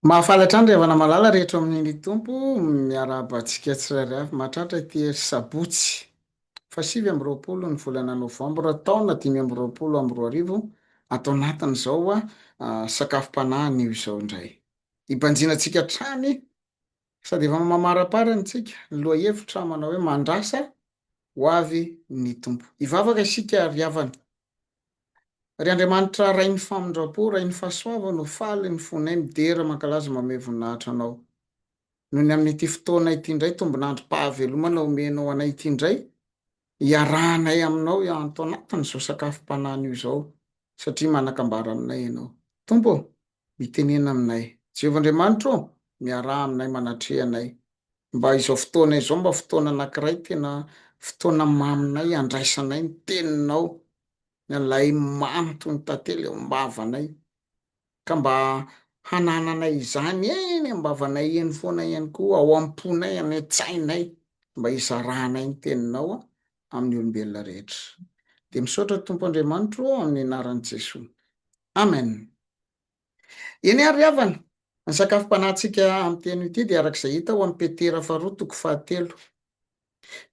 Mahafaly hatrany ry havana malala rehetra ao amin'ny ny Tompo, miarahaba antsika tsirairay avy mahatratra ity sabotsy faha 29 ny volana novambra taona 2025 ato anatin'izao sakafom-panahy anio izao indray. Hibanjinantsika hatrany sady efa mamaraparana isika ny lohahevitra manao hoe mandrasa ho avy ny Tompo. Hivavaka isika ry havana. Ry Andriamanitra Rain'ny famindram-po, Rain'ny fahasoavana ô, faly ny fonay midera, mankalaza, mamehy voninahitra Anao. Noho ny amin'ity fotoana ity indray, tombon'androm-pahavelomana omenao anay ity indray, iarahanay Aminao ato anatin'izao sakafom-panahy anio izao, satria manan-kambara aminay Ianao. Tompo ô, mitenena aminay. Jehovah Andriamanitra ô, miaraha aminay, manatreha anay. Mba izao fotoana izao mba fotoana anankiray tena fotoana maminay andraisanay ny teninao, ilay mamy toy ny tantely eo am-bavanay, ka mba hanananay izany eny am-bavanay eny foana ihany koa, ao am-ponay, any an-tsainay, mba hizarahanay ny teninao amin'ny olombelona rehetra. Dia misaotra Tompo Andriamanitro ô amin'ny anaran'i Jesoa. Amen. Eny ary ry havana, ny sakafom-panahintsika amin'ity anio ity dia araka izay hita ao amin'ny Petera faharoa toko fahatelo.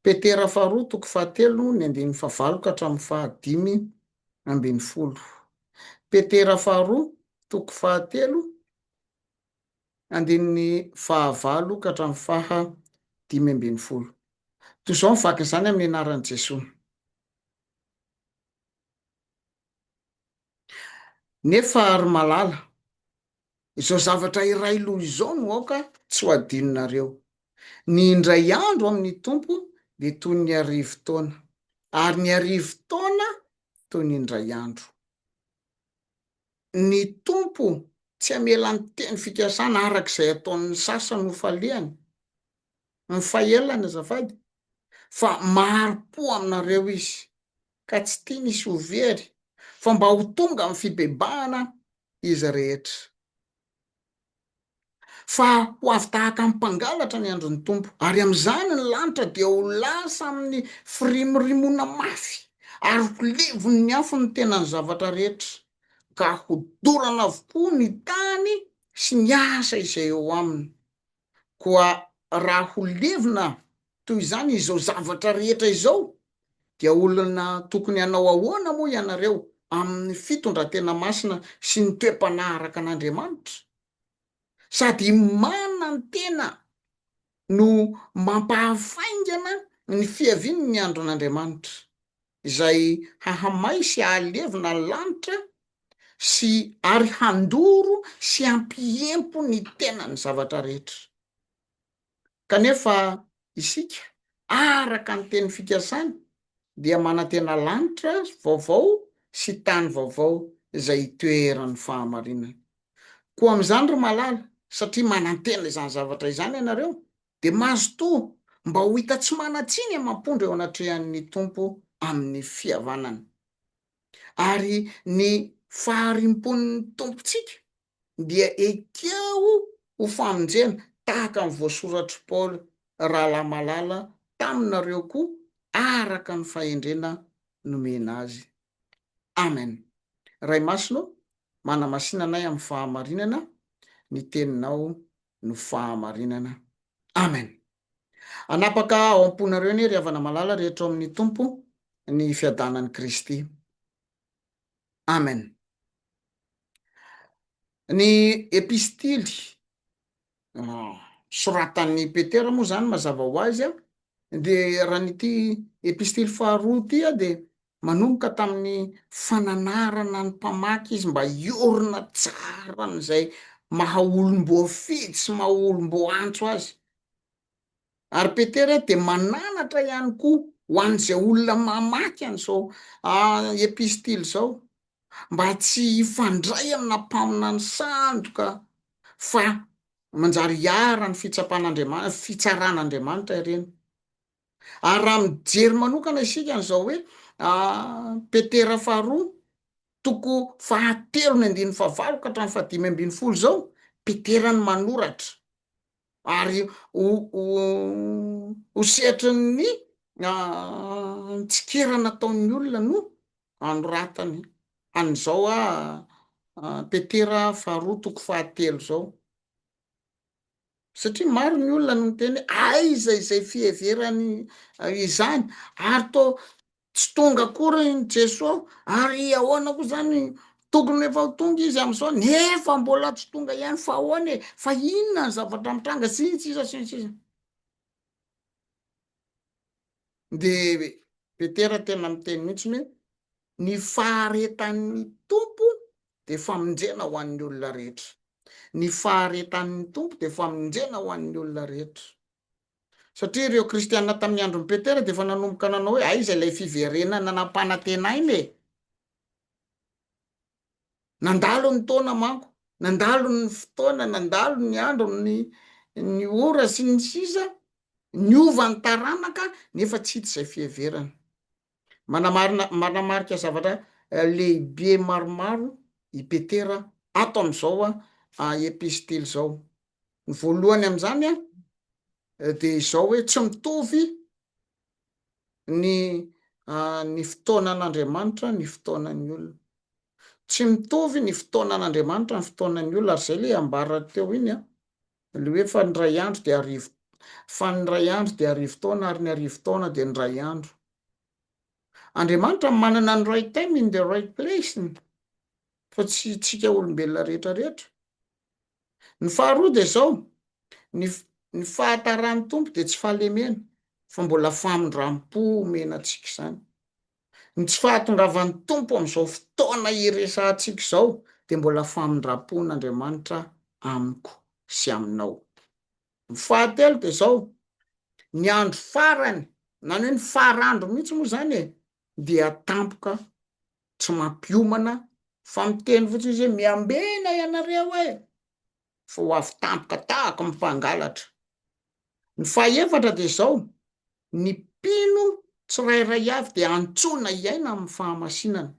Petera faharoa toko fahatelo ny andininy fahavalo ka hatramin'ny faha-15. Petera faharoa toko fahatelo andininy fahavalo ka hatramin'ny faha-15. Toy izao ny vakin'izany amin'ny anaran'i Jesoa. Nefa ry malala, izao zavatra iray loha izao no aoka tsy ho adinonareo, Ny indray andro amin'ny Tompo dia toy ny 1000 taona, ary ny 1000 taona toy ny indray andro. Ny Tompo tsy hamela ny teny fikasana araka izay ataon'ny sasany ho falehany, ny fahelany azafady, fa mahari-po aminareo Izy, ka tsy tiany hisy ho very, fa mba ho tonga amin'ny fibebahana izy rehetra. Fa ho avy tahaka ny mpangalatra ny andron'ny Tompo, ary amin'izany ny lanitra dia ho lasa amin'ny firimorimoana mafy, ary ho levon'ny afo ny tenan'ny zavatra rehetra, ka hodorana avokoa ny tany sy ny asa izay eo aminy. Koa raha ho levona toy izany izao zavatra rehetra izao, dia olona tokony hanao ahoana moa ianareo amin'ny fitondran-tena masina sy ny toe-panahy araka an'Andriamanitra? Sady manantena no mampahafaingana ny fiavian'ny andron'Andriamanitra, izay hahamay sy hahalevona ny lanitra sy ary handoro sy hampiempo ny tenan'ny zavatra rehetra. Kanefa isika, araka ny teny fikasany, dia manantena lanitra vaovao sy tany vaovao izay itoeran'ny fahamarinana. Koa amin'izany, ry malala, satria manantena izany zavatra izany ianareo, dia mazotoa mba ho hita tsy manan-tsiny amam-pondro eo anatrehan'ny Tompo amin'ny fihavanana. Ary ny fahariam-pon'ny Tompontsika dia ekeo ho famonjena, tahaka ny voasoratr'i Paoly rahalahy malala taminareo koa, araka ny fahendrena nomena azy. Amen. Ray Masina ô, manamasina anay amin'ny fahamarinana, ny Teninao no fahamarinana. Amen. Hanapaka ao am-ponareo anie ry havana malala rehetra ao amin'ny Tompo ny fiadanan'i Kristy. Amen. Ny epistily soratan'i Petera moa zany mazava ho azy a, de raha ny ity epistily faharoa ity a de manomboka tamin'ny fananarana ny mpamaky izy mba hiorina tsara amin'izay maha olom-boafidy sy maha olom-boaantso azy. Ary Petera dia mananatra ihany koa ho an'izay olona mamaky an'izao epistily izao mba tsy hifandray amina mpaminany sandoka fa manjary hiharan'ny fitsapan'Andriamanitra, fitsaran'Andriamanitra ireny. Ary raha mijery manokana isika an'izao hoe Petera faharoa toko fahatelo ny andininy fahavalo ka hatramin'ny faha-15 izao, Petera no manoratra ary ho ho sehatrin'ny tsikera nataon'ny olona no anoratany an'izao Petera faharoa toko fahatelo izao. Satria maro ny olona no miteny hoe aiza izay fiheverany izany ary toa tsy tonga akory i Jesoa ary ahoana koa zany tokony efa ho tonga izy am'izao nefa mbola tsy tonga ihany fa ahoana e, fa inona ny zavatra mitranga sy ny sisa sy ny sisa. De Petera tena miteny mihitsiny hoe ny faharetan'ny Tompo de famonjena ho an'ny olona rehetra. Ny faharetan'ny Tompo de famonjena ho an'ny olona rehetra. Satria ireo kristiana tamin'ny andron'i Petera dia efa nanomboka nanao hoe aiza ilay fiverenana nampanantenaina e? Nandalo ny taona manko, nandalo ny fotoana, nandalo ny andro, ny ny ora sy ny sisa, niova ny taranaka nefa tsy hita izay fiheverana. Manamarina manamarika zavatra lehibe maromaro i Petera ato amin'izao epistily izao. Ny voalohany amin'izany an, dia izao hoe tsy mitovy ny ny fotoanan'Andriamanitra ny fotoanan'ny olona. Tsy mitovy ny fotoanan'Andriamanitra ny fotoanan'ny olona ary izay ilay ambara teo iny an, ilay hoe fa ny iray andro dia arivo fa ny iray andro dia arivo taona ary ny arivo taona dia ny iray andro. Andriamanitra manana ny right time in the right place fa tsy tsika olombelona rehetra rehetra. Ny faharoa dia izao, ny ny fahataran'ny Tompo dia tsy fahalemena fa mbola famindram-po omena antsika izany. Ny tsy fahatongavan'ny Tompo amin'izao fotoana iresahantsika izao dia mbola famindram-pon'Andriamanitra amiko sy aminao. Ny fahatelo dia izao, ny andro farany na ny hoe ny farandro mihitsy moa izany e, dia tampoka tsy mampiomana fa miteny fotsiny izy hoe miambena ianareo e, fa ho avy tampoka tahaka ny mpangalatra. Ny fahefatra dia izao, ny mpino tsirairay avy dia antsoina hiaina amin'ny fahamasinana.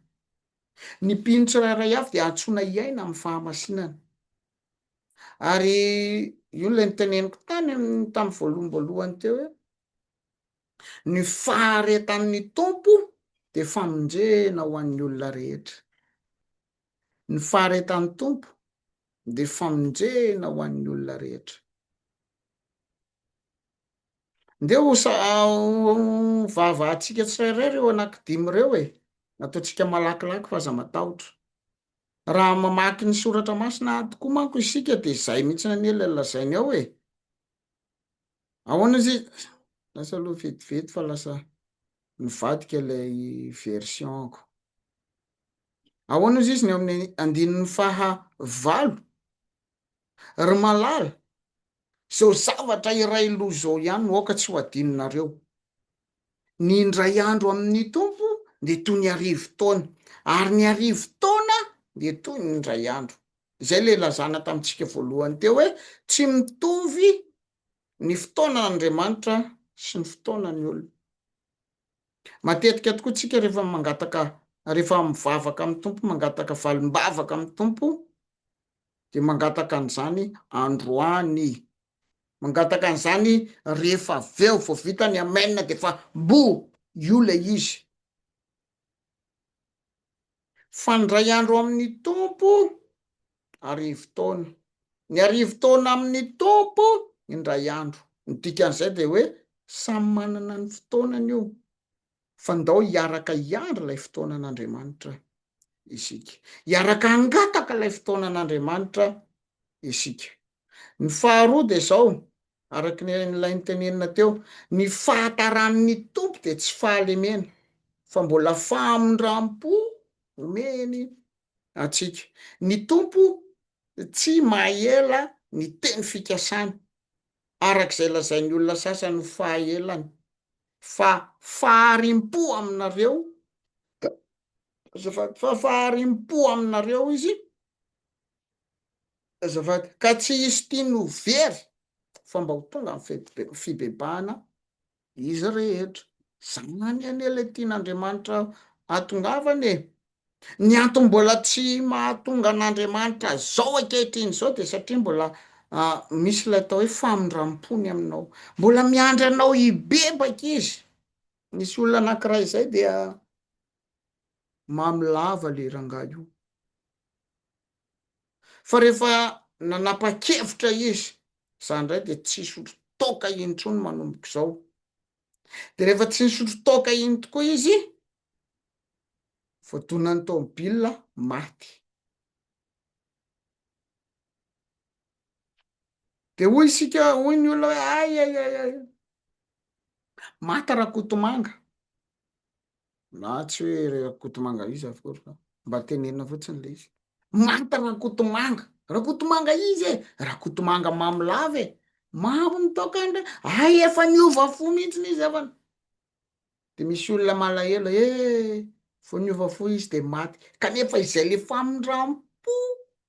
Ny mpino tsirairay avy dia antsoina hiaina amin'ny fahamasinana. Ary io ilay noteneniko tany amin'ny tamin'ny voaloham-boalohany teo hoe ny faharetan'ny Tompo dia famonjena ho an'ny olona rehetra. Ny faharetan'ny Tompo dia famonjena ho an'ny olona rehetra. Ndeha ho sa- ho vavahantsika tsirairay ireo anankidimy ireo e. Ataontsika malakilaky fa aza matahotra. Raha mamaky ny soratra masina tokoa manko isika dia izay mihitsy anie ilay lazainy ao e. Ahoana izy? Lasa aloha vetivety fa lasa nivadika ilay version-ko. Ahoana izy izy ny eo amin'ny andininy faha valo? Ry malala, izao zavatra iray loha izao ihany no aoka tsy ho adinonareo. Ny indray andro amin'ny Tompo dia toy ny arivo taona, ary ny arivo taona dia toy ny indray andro. Izay ilay lazana tamintsika voalohany teo hoe tsy mitovy ny fotoanan'Andriamanitra sy ny fotoanan'ny olona. Matetika tokoa tsika rehefa mangataka, rehefa mivavaka amin'ny Tompo, mangataka valim-bavaka amin'ny Tompo, dia mangataka an'izany androany. Mangataka an'izany rehefa avy eo, vao vita ny amen dia efa mbo io ilay izy. Fa ny indray andro amin'ny Tompo, arivo taona. Ny arivo taona amin'ny Tompo, indray andro. Ny dikan'izay dia hoe samy manana ny fotoanany io, fa ndao hiaraka hiandry ilay fotoanan'Andriamanitra isika. Hiaraka hangataka ilay fotoanan'Andriamanitra isika. Ny faharoa dia izao, araka ny ilay notenenina teo, ny fahataran'ny Tompo dia tsy fahalemena, fa mbola famindram-po omeny antsika. Ny Tompo tsy mahela ny teny fikasany, araka izay lazain'ny olona sasany ho fahaelany, fa faharim-po aminareo, azafady, fa faharim-po aminareo izy, azafady, ka tsy hisy tiany ho very, fa mba ho tonga amin'ny fibebahana izy rehetra. Zany anie ilay tian'Andriamanitra hahatongavana e! Ny antony mbola tsy mahatonga an'Andriamanitra zao ankehitriny zao de satria mbola misy ilay atao hoe famindram-pony aminao. Mbola miandry anao hibebaka izy. Nisy olona anankiray zay dia mamo lava le rangahy io. Fa rehefa nanapa-kevitra izy. Za indray dia tsy hisotro toaka intsony manomboka izao. Dia rehefa tsy nisotro toaka iny tokoa izy, voadonan'ny tômôbila, maty. Dia hoy isika, hoy ny olona hoe ay ay ay ay, maty Rakotomanga. Na tsy hoe Rakotomanga iza akory fa mba tenenina fotsiny le izy. Maty Rakotomanga, Rakotomanga iza e? Rakotomanga mamo lava e! Mamo ny toaka ndray, ay efa niova fo mihitsy izy efa. De misy olona malahelo eh, vao niova fo izy de maty, kanefa izay le famindram-po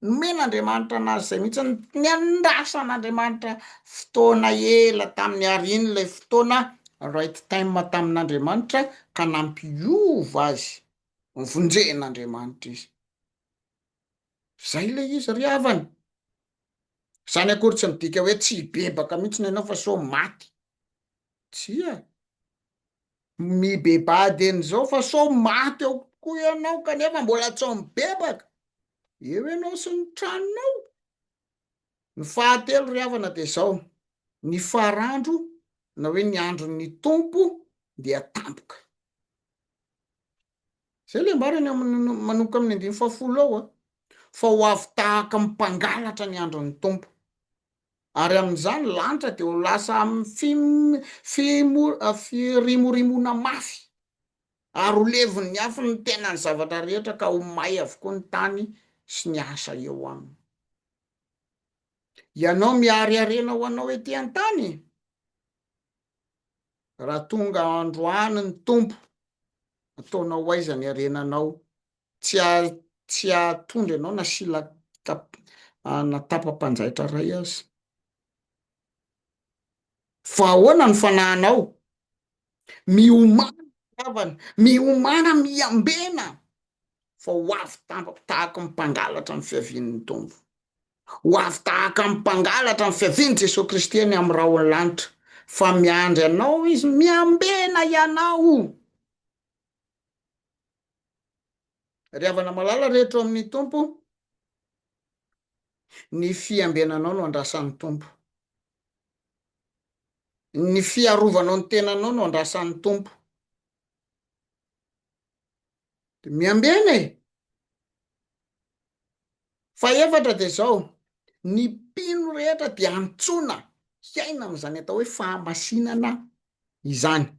nomen'Andriamanitra anazy zay mihitsy no niandrasan'Andriamanitra fotoana ela taminy ary iny ilay fotoana right time tamin'Andriamanitra ka nampiova azy, novonjen'Andriamanitra izy. Zay ilay izy ry havana. Zany akory tsy midika hoe tsy hibebaka mihitsy ianao fa sao maty. Tsia. Mibebaha dieny izao fa sao maty eo koa ianao kanefa mbola tsy ao mibebaka. Eo ianao sy ny tranonao. Ny fahatelo ry havana dia izao, ny farandro na hoe ny andron'ny Tompo dia tampoka. Izay ilay ambarany eo amin'ny manomboka amin'ny andininy fahafolo ao a. Fa ho avy tahaka ny mpangalatra ny andron'ny Tompo. Ary amin'izany ny lanitra dia ho lasa amin'ny fim- fimo- firimorimoana mafy, ary ho levon'ny afo ny tenan'ny zavatra rehetra ka ho may avokoa ny tany sy ny asa eo aminy. Ianao mihary harena ho anao ety an-tany, raha tonga androany ny Tompo, ataonao ho aiza ny harenanao? Tsy ha- tsy hahatondra ianao na sila tap- na tapa-panjaitra iray aza. Fa ahoana ny fanahinao? Miomàna ry havana, miomàna, miambena, fa ho avy tampoka tahaka ny mpangalatra ny fiavian'ny Tompo. Ho avy tahaka ny mpangalatra ny fiavian'i Jesoa Kristy eny amin'ny rahon'ny lanitra, fa miandry anao Izy, miambena ianao. Ry havana malala rehetra ao amin'ny Tompo, ny fiambenanao no andrasan'ny Tompo. Ny fiarovanao ny tenanao no andrasan'ny Tompo. De miambena e! Fahefatra de zao, ny mpino rehetra dia antsoina hiaina amin'izany atao hoe fahamasinana izany.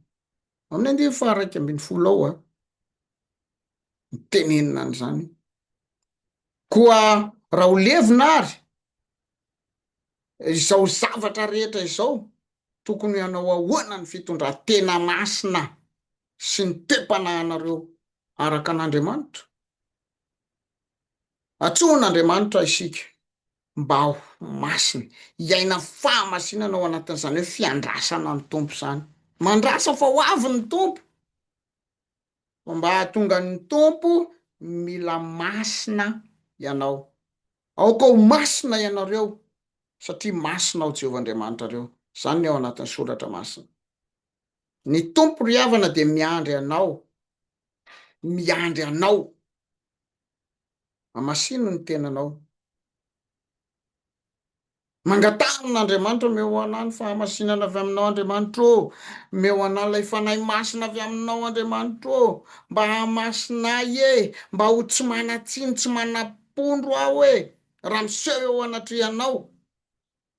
Amin'ny andininy faha-11 ao a, mitenenina an'izany. Koa raha ho levona ary izao zavatra rehetra izao, tokony hanao ahoana ny fitondran-tena masina sy ny toe-panahinareo araka an'Andriamanitra? Antsoin'Andriamanitra isika mba ho masina, hiaina fahamasinana ao anatin'izany hoe fiandrasana ny Tompo izany. Mandrasa fa ho avy ny Tompo. Fa mba hahatonga ny Tompo, mila masina ianao. Aoka ho masina ianareo, satria masina aho Jehovah Andriamanitrareo. Izany ny ao anatin'ny Soratra Masina. Ny Tompo ry havana dia miandry anao, miandry anao. Hamasino ny tenanao. Mangataha amin'Andriamanitra, omeo anah ny fahamasinana avy aminao Andriamanitra ô, omeo anah ilay Fanahy Masina avy aminao Andriamanitra ô, mba hahamasina ahy e, mba ho tsy manan-tsiny, tsy manam-pondro aho e, raha miseho eo anatrehanao.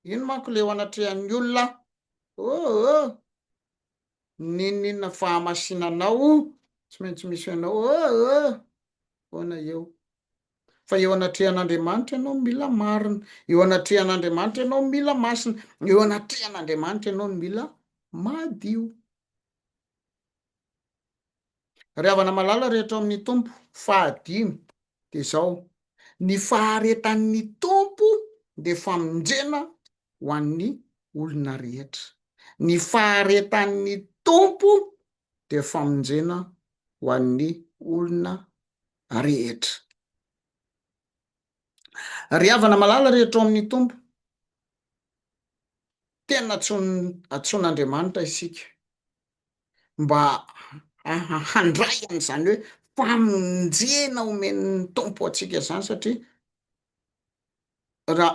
Ino manko le eo anatrehan'ny olona? Ô ô! N'inon'inona fahamasinanao tsy maintsy misy anao ô ô! Foana eo. Fa eo anatrehan'Andriamanitra ianao mila marina, eo anatrehan'Andriamanitra ianao mila masina, eo anatrehan'Andriamanitra ianao no mila madio. Ry havana malala rehetra ao amin'ny Tompo, fahadimy dia izao, ny faharetan'ny Tompo dia famonjena ho an'ny olona rehetra. Ny faharetan'ny Tompo dia famonjena ho an'ny olona rehetra. Ry havana malala rehetra ao amin'ny Tompo, tena antsoin'Andriamanitra isika mba handray an'izany hoe famonjena omen'ny Tompo antsika izany satria raha.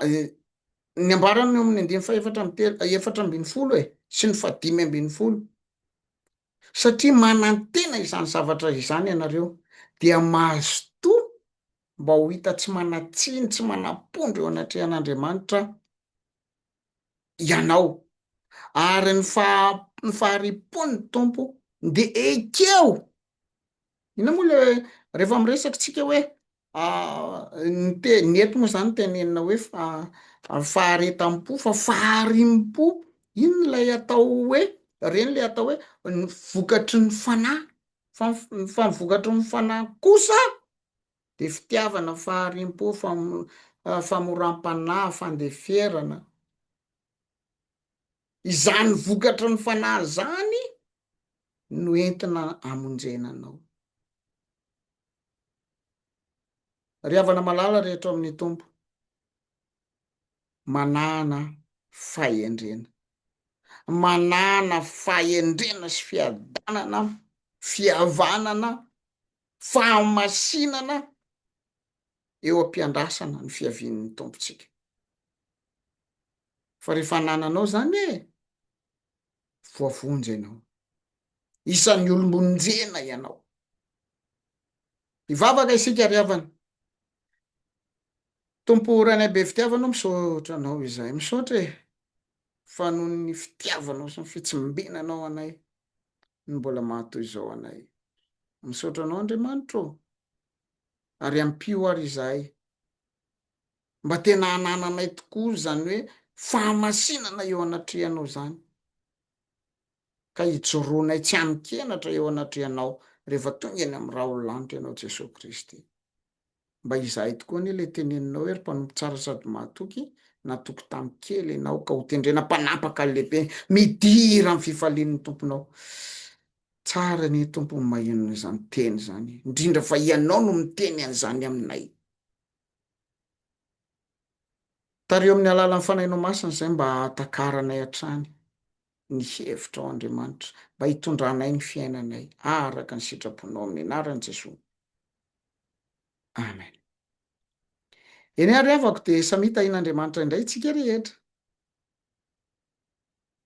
Ny ambarany eo amin'ny andininy fahefatra amby telo, 14 e, sy ny fahadimy ambin'ny folo. Satria manantena izany zavatra izany ianareo, dia mazotoa mba ho hita tsy manan-tsiny, tsy manam-pondro eo anatrehan'Andriamanitra ianao. Ary ny faha- ny fahari-pon'ny Tompo dia ekeo. Inona moa le rehefa miresaka tsika hoe ny te- ny eto moa zany tenenina hoe faharetam-po fa faharim-po, inona ilay atao hoe reny le atao hoe ny vokatry ny fanahy, fa ny fa ny vokatry ny fanahy kosa de fitiavana, faharim-po, famoram-panahy, fandeferana. Izany vokatry ny fanahy zany no entina hamonjena anao. Ry havana malala rehetra ao amin'ny Tompo, manàna fahendrena. Manàna fahendrena sy fiadanana, fihavanana, fahamasinana eo am-piandrasana ny fiavian'ny Tompontsika. Fa rehefa anananao zany e, voavonjy ianao. Isan'ny olom-bonjena ianao. Hivavaka isika ry havana. Tompo Rainay be fitiavana o, misaotra anao izahay. Misaotra e, fa noho ny fitiavanao sy ny fitsimbinanao anay no mbola maha toy izao anay. Misaotra anao Andriamanitra ô, ary ampio ary izahay mba tena hanananay tokoa izany hoe fahamasinana eo anatrehanao izany, ka hijoroanay tsy amin-kenatra eo anatrehanao rehefa tonga eny amin'ny rahon'ny lanitra ianao Jesoa Kristy. Mba izahay tokoa anie ilay teneninao hoe ry mpanompo tsara sady mahatoky, natoky tamin'ny kely ianao ka hotendrena mpanapaka ny lehibe, midira amin'ny fifalian'ny Tomponao. Tsara anie Tompo ny maheno izany teny izany, indrindra fa ianao no miteny an'izany aminay. Tariho amin'ny alalan'ny Fanahinao Masina izay mba hahatakaranay hatrany ny hevitrao Andriamanitra, mba hitondranay ny fiainanay araka ny sitraponao amin'ny anaran'i Jesoa. Amen. Eny ary havako dia samia tahian'Andriamanitra indray isika rehetra.